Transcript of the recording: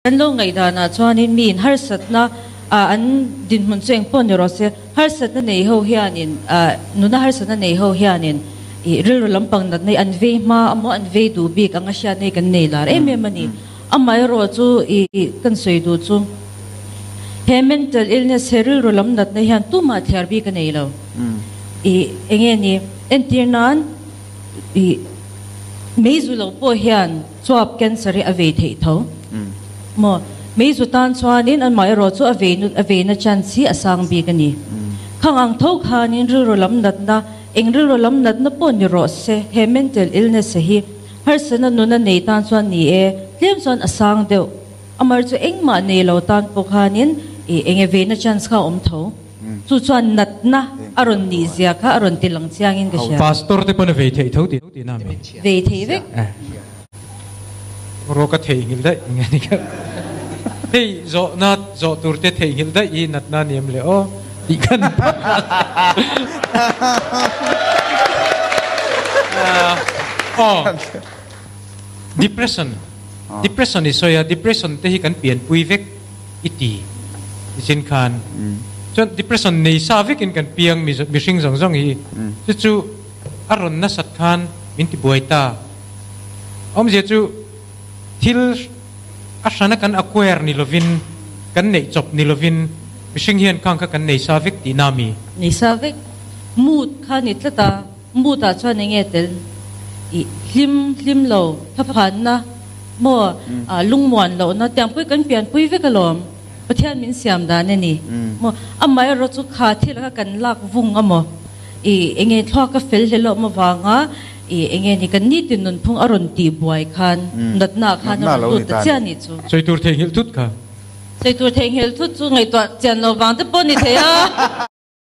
Kan lo ngaihdanah chuanin miin harsatna an dinhmun chu engpawh ni rawh se, harsatna nei ho hianin nuna harsatna nei ho hianin ih rilru lampang natna hi an vei hma amaw an vei duh bik anga hriatna hi kan nei lar em em a ni. Amaherawh chu ih kan sawi duh chu he mental illness he rilru lam natna hian tumah thliar bik a nei lo. Ih enge ni entir nan ih meizu lo pawh hian Chuap cancer hi a vei theih tho maw? Meizu tan chuanin anmah erawh chu a vei a veina chance hi a sang bik a ni. Khang ang tho khanin rilru lam natna, eng rilru lam natna pawh ni rawh se, he mental illness hi harsatna nuna nei tan chuan ni e, tlem chuan a sang deuh. Amar chu engmah nei lo tan pawh khanin ih enge veina chance kha a awm tho. Chu chuan natna a rawn nih zia kha a rawn ti lang chiangin ka hria. Pastor te pawn a vei theih tho tih na mi? Vei thei vek. Rawh ka theihnghilh daih eng nge ni kha. Hei zawhna zawh tur te theihnghilh daih hi natna ni em le aw tih kan phawt aw depression depression i sawi a depression te hi kan pianpui vek i ti nichin khan chuan depression nei sa vekin kan piang mihring zawng zawng hi chu chu a rawn nasat khan min ti buai ta. Awmzia chu thil a hrana kan acquire ni lovin kan neih chawp ni lovin mihring hian khang kha kan nei sa vek tihna a mi? Nei sa vek. Mood kha ni tlat a, mood ah chuan enge tel i hlim hlim lo, thaphanna maw lungmuan lohna tiang pawh hi kan pianpui vek alawm. Pathian min siam dan a ni maw? Amaherawh chu kha thil kha kan lak vung a maw? I enge thluak ka fel hle loh avanga i enge ni kan nitin nunphung a rawn tih buai khan natna khan a rawn lut ta chiah nih chu. Sawi tur theihnghilh thut kha. Sawi tur theihnghilh thut chu ngaihtuah chian lo vang te pawh ni thei a.